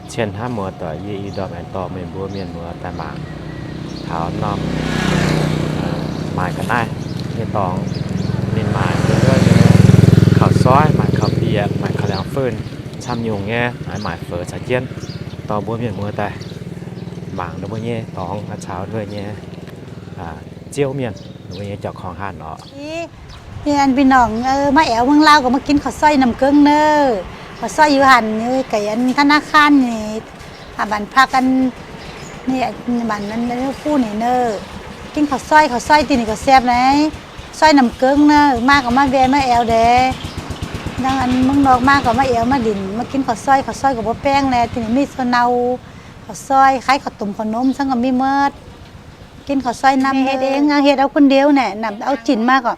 Trên tháp mùa tỏ ye y đòm èn tò mê búa miên mùa tai mảng. Thảo nòm, à, mài cà nai, ye tòng, nên mài, khảo sói, mài khảo bìa, mài khảo lèng phơn, chăm nhung nghe, ái mài phở chả chiên, tò búa miên mùa tai mảng, nó búa nhé tòng, à, cháo đuôi nhé, à, chiêu miên, nó búa nhé chọc khòng hàn nó. ນີ້ອັນພີ່ນ້ອງເອີຍ ມາແອວເມືອງລາວກໍມາກິນເຂົ້າຊອຍນ້ຳເກິ່ງເດີ. ເຂົ້າຊອຍຢູ່ຫັ້ນ ຢູ່ໃກ້ອັນທະນາຄານນີ້ ອາ ບ້ານພັກອັນນີ້ ບ້ານນັ້ນພູນີ້ເດີ. ກິນເຂົ້າຊອຍ ເຂົ້າຊອຍທີ່ນີ້ກໍແຊບໃດ໋ ຊອຍນ້ຳເກິ່ງເດີ. ມາກໍມາແວ່ມາແອວແດ່ ດັ່ງອັນເມືອງນອກມາກໍມາແອວມາດິນ ມາກິນເຂົ້າຊອຍ. ເຂົ້າຊອຍກໍບໍ່ແພງແຫຼະ ທີ່ນີ້ມີສ່ວນເນົາ ເຂົ້າຊອຍ ຂາຍເຂົ້າຕົ້ມເຂົ້າໜົມ ສັງກໍມີໝົດ. ກິນເຂົ້າຊອຍນ້ຳ ແມ່ເຮັດເອງ ເຮົາເຮັດເອົາຄົນດຽວແຫຼະ. ນ້ຳເອົາຊີ້ນມາກໍ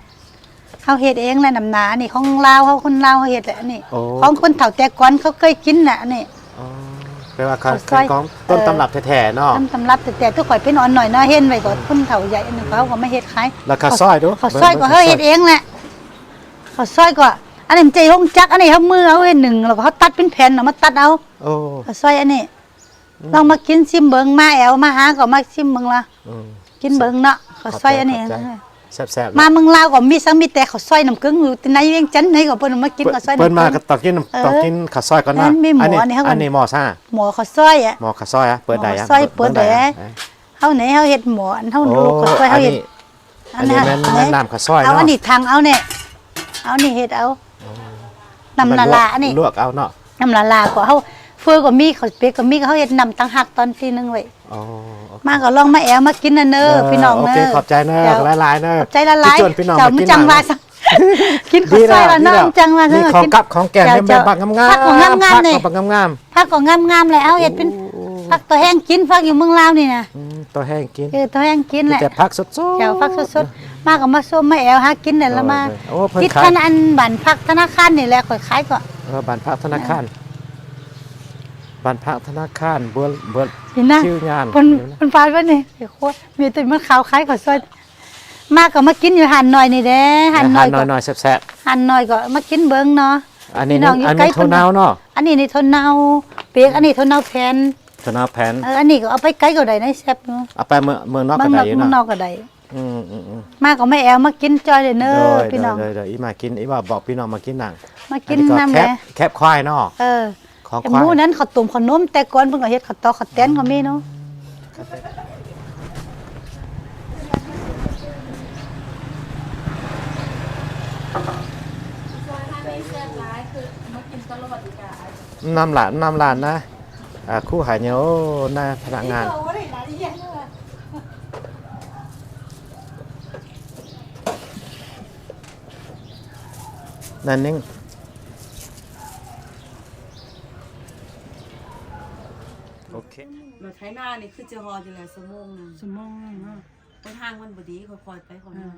ເຮົາເຮັດເອງແຫຼະ ນ້ຳໜາ ອັນນີ້ຂອງລາວເຮົາ ຄົນລາວເຮົາເຮັດແຫຼະ ອັນນີ້ ໂອ້ ຂອງຄົນເຖົ້າແຕ່ກ່ອນເຂົາເຄີຍກິນນະ ອັນນີ້. ອໍ ແປວ່າຂອງ ເຂົ້າຊອຍ ຂອງຕົ້ນຕຳລັບແທ້ໆເນາະ ເອີ ຕົ້ນຕຳລັບແທ້ໆ. ໂຕຂ້ອຍເປັນອ່ອນໜ້ອຍເນາະ ເຫັນໄວ້ກໍ ອືມ ຄົນເຖົ້າໃຫຍ່ອັນນີ້ ເຂົາກໍມາເຮັດຂາຍ. ແລ້ວເຂົ້າຊອຍເດ? ເຂົ້າ ເຂົ້າຊອຍກໍເຮົາເຮັດເອງແຫຼະ. ເຂົ້າຊອຍກໍ ອັນນີ້ມັນໃຊ້ໂຮງຈັກ ອັນນີ້ເຮົາມືເຮົາເຮັດໜຶ້ງ ແລ້ວກໍເຮົາຕັດເປັນແຜ່ນ ເອົາມາຕັດເອົາ. ໂອ້ ເຂົ້າຊອຍອັນນີ້ ອືມ ລອງມາກິນຊິມເບິ່ງ ມາແອວມາຫາກໍມາຊິມເບິ່ງລະ. ເອີ ກິນເບິ່ງເນາະ ເຂົ້າຊອຍອັນນີ້ ຂອບໃຈ ຂອບໃຈ ແຊບໆ ມາເມືອງລາວກໍມີສັງ ມີແຕ່ເຂົ້າຊອຍນ້ຳເກິ່ງ ຢູ່ທີ່ໃນວຽງຈັນໃດກໍເພິ່ນມາກິນເຂົ້າຊອຍນ້ຳເກິ່ງ. ເພິ່ນມາກໍຕ້ອງກິນ ເອີ ຕ້ອງກິນເຂົ້າຊອຍກ່ອນເນາະ. ອັນນີ້ໝໍ ອັນນີ້ເຮົາ ອັນນີ້ໝໍຊາ ໝໍເຂົ້າຊອຍອະ ໝໍເຂົ້າຊອຍອະ ເປີດໄດ້ອະ ໝໍເຂົ້າຊອຍ ເປີດໄດ້ອະ. ເຮົານີ້ເຮົາເຮັດໝໍ ອັນເຮົາ ໂອ້ ໂລກເຂົ້າຊອຍເຮົາເຮັດ ອັນນີ້ ອັນນີ້ແມ່ນ ແມ່ນນ້ຳເຂົ້າຊອຍເນາະ. ເອົາອັນນີ້ຖັງເອົາແດ່ ເອົານີ້ເຮັດເອົາ ອໍ ນ້ຳລະລາ ອັນນີ້ລວກເອົາເນາະ. ນ້ຳລະລາກໍເຮົາ ເຝີກໍມີ ເຂົ້າເປັດກໍມີ ກໍເຮົາເຮັດນ້ຳຕ່າງຫາກຕອນທີໜຶ່ງໄວ້. ອໍ ໂອເຄ ມາກໍລອງມາແອວມາກິນນະເນີ ເອີ ພີ່ນ້ອງເນີ. ໂອເຄ ຂອບໃຈເນີ ເຈົ້າ ຫຼາຍໆເນີ ຂອບໃຈຫຼາຍໆ. ເຊີນພີ່ນ້ອງ ເຈົ້າ ມາກິນ ມັນຈັ່ງວ່າ ກິນເຂົ້າຊອຍລະເນາະ ມັນຈັ່ງວ່າ ມີຂອງກັບຂອງແກ້ມ ເຈົ້າ ເຈົ້າ ມີບັກງາມໆ ຜັກກໍງາມໆ ນີ້ ຜັກກໍງາມໆ ຜັກກໍງາມໆແຫຼະ. ເຮົາເຮັດເປັນ ໂອ້ ຜັກຕໍ່ແຫ້ງກິນ ຜັກຢູ່ເມືອງລາວນີ້ນະ. ອືມ ຕໍ່ແຫ້ງກິນ ເອີ ຕໍ່ແຫ້ງກິນແຫຼະ ແຕ່ຜັກສົດໆ ເຈົ້າ ຜັກສົດໆ. ເອີ ມາກໍມາຊົມມາແອວຫາກິນແຫຼະ ລະມາ ໂດຍ ໂດຍ ໂອ້ ເພິ່ນ ຕິດ ຂາຍ ກັນອັນບ້ານພັກທະນາຄານນີ້ແຫຼະ ຂ້ອຍຂາຍກໍ ເອີ ບ້ານພັກທະນາຄານ ເອີ ບ້ານພັກທະນາຄານ ເບີ ເບີ ນີ້ນະ ຊື່ງານ ເພິ່ນ ເພິ່ນຝາກໄວ້ນີ້ ໂຄດ ມີແຕ່ມັນຂາວຂາຍເຂົ້າຊອຍ. ມາກໍມາກິນຢູ່ຮ້ານນ້ອຍນີ້ແຫຼະ ຮ້ານນ້ອຍ ຮ້ານນ້ອຍແຊບໆ ຮ້ານນ້ອຍກໍມາກິນເບິ່ງເນາະ. ອັນນີ້ ພີ່ນ້ອງຢູ່ໄກ ອັນນີ້ຖົ່ວເນົ່າເນາະ ອັນນີ້ນີ້ຖົ່ວເນົ່າເປັກ ອັນນີ້ຖົ່ວເນົ່າແຜ່ນ ຖົ່ວເນົ່າແຜ່ນ. ເອີ ອັນນີ້ກໍເອົາໄປໄກກໍໄດ້ນະ ແຊບຢູ່ ເອົາໄປເມືອງ ເມືອງນອກກໍໄດ້ຢູ່ເນາະ ເມືອງນອກກໍໄດ້. ອືມໆໆ ມາກໍມາແອວມາກິນຈອຍເດີ ໂດຍ ພີ່ນ້ອງ ໂດຍໆ ອີ່ມາກິນ ອີ່ວ່າບອກພີ່ນ້ອງມາກິນນຳ ມາກິນນຳແຫຼະ. ແຄບ ແຄບຄວາຍເນາະ ເອີ ຂອງຄວາຍ ໝູນັ້ນ ເຂົ້າຕົ້ມເຂົ້າໜົມ ແຕ່ກ່ອນເພິ່ນກໍເຮັດເຂົ້າຕອກເຂົ້າແຕນກໍມີເນາະ. ນ້ຳຫຼານ ນ້ຳຫຼານນະ ອ່າ ຄູຫາໂຍ ນາຍພະນັກງານ ນາຍໜຶ່ງ. ໂອເຄ ລົດໄຖນານີ້ຄືຈະຮອດຢູ່ແລ້ວ ຊົ່ວໂມງໜຶ່ງ ຊົ່ວໂມງໜຶ່ງເນາະ. ເພາະທາງມັນບໍ່ດີ ຄ່ອຍໆໄປ ຄ່ອຍ ເອີ ຍ່າງ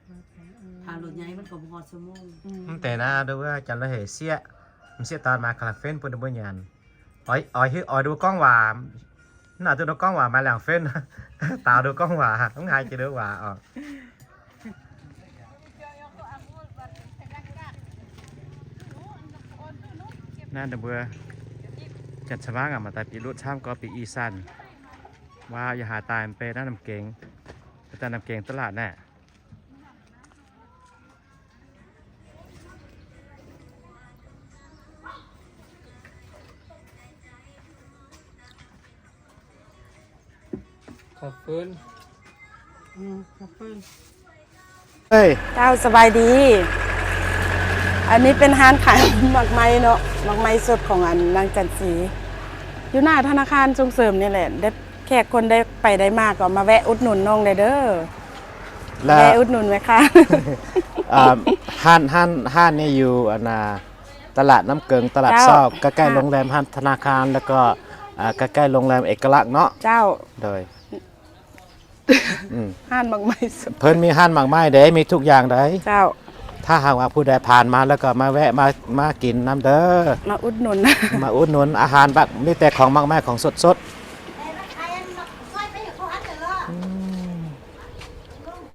ຄ່ອຍໆໄປ ເອີ ຖ້າລົດໃຫຍ່ມັນກໍບໍ່ຮອດຊົ່ວໂມງ. ອືມ ແຕ່ນາເດີວ່າຈັນລະເຮເສຍ ມັນເສຍຕາມາຄາລາເຟນ ເພິ່ນບໍ່ຍານ ອອຍ ອອຍ ອອຍດູກ້ອງຫວາ ໜ້າຕົວກ້ອງຫວາມາແລ້ວເຟນ ຕາດູກ້ອງຫວາ ມັນຫາຍຈະເດີຫວາອອກ. ນານດະເບືອ ຈັດສະຫວ່າງອາມາຕາປີລຸດຊາມກໍປີອີສານ ວ່າຢ່າຫາຕາຍເປັນນ້ຳເກັງ ແຕ່ນ້ຳເກັງຕະຫຼາດແນ່. ຂອບຄຸນ ອືມ ຂອບຄຸນ. ເອີຍ ເຈົ້າ ສະບາຍດີ. ອັນນີ້ເປັນຮ້ານຂາຍໝາກໄມ້ເນາະ ໝາກໄມ້ສົດຂອງອັນນາງຈັນສີ ຢູ່ໜ້າທະນາຄານສົ່ງເສີມນີ້ແຫຼະ. ແຂກຄົນໃດໄປໄດ້ມາກໍມາແວະອຸດໜູນນ້ອງໄດ້ເດີ ແລະ ແວະອຸດໜູນແມ່ຄ້າ. ອ່າ ຮ້ານ ຮ້ານ ຮ້ານນີ້ຢູ່ອັນນ່າ ຕະຫຼາດນ້ຳເກິ່ງ ຕະຫຼາດເຊົ້າ ເຈົ້າ ໃກ້ໆ ໂຮງແຮມ ຮ້ານທະນາຄານ ແລ້ວກໍ ອ່າ ໃກ້ໆ ໂຮງແຮມເອກະລັກເນາະ. ເຈົ້າ ໂດຍ ອືມ ຮ້ານໝາກໄມ້ ເພິ່ນມີຮ້ານໝາກໄມ້ເດ້ ມີທຸກຢ່າງໃດ໋. ເຈົ້າ ຖ້າຫາກວ່າຜູ້ໃດຜ່ານມາແລ້ວກໍມາແວະ ມາ ມາກິນນຳເດີ ມາອຸດໜູນ ມາອຸດໜູນອາຫານບັກ ມີແຕ່ຂອງໝາກໄມ້ ຂອງສົດໆ.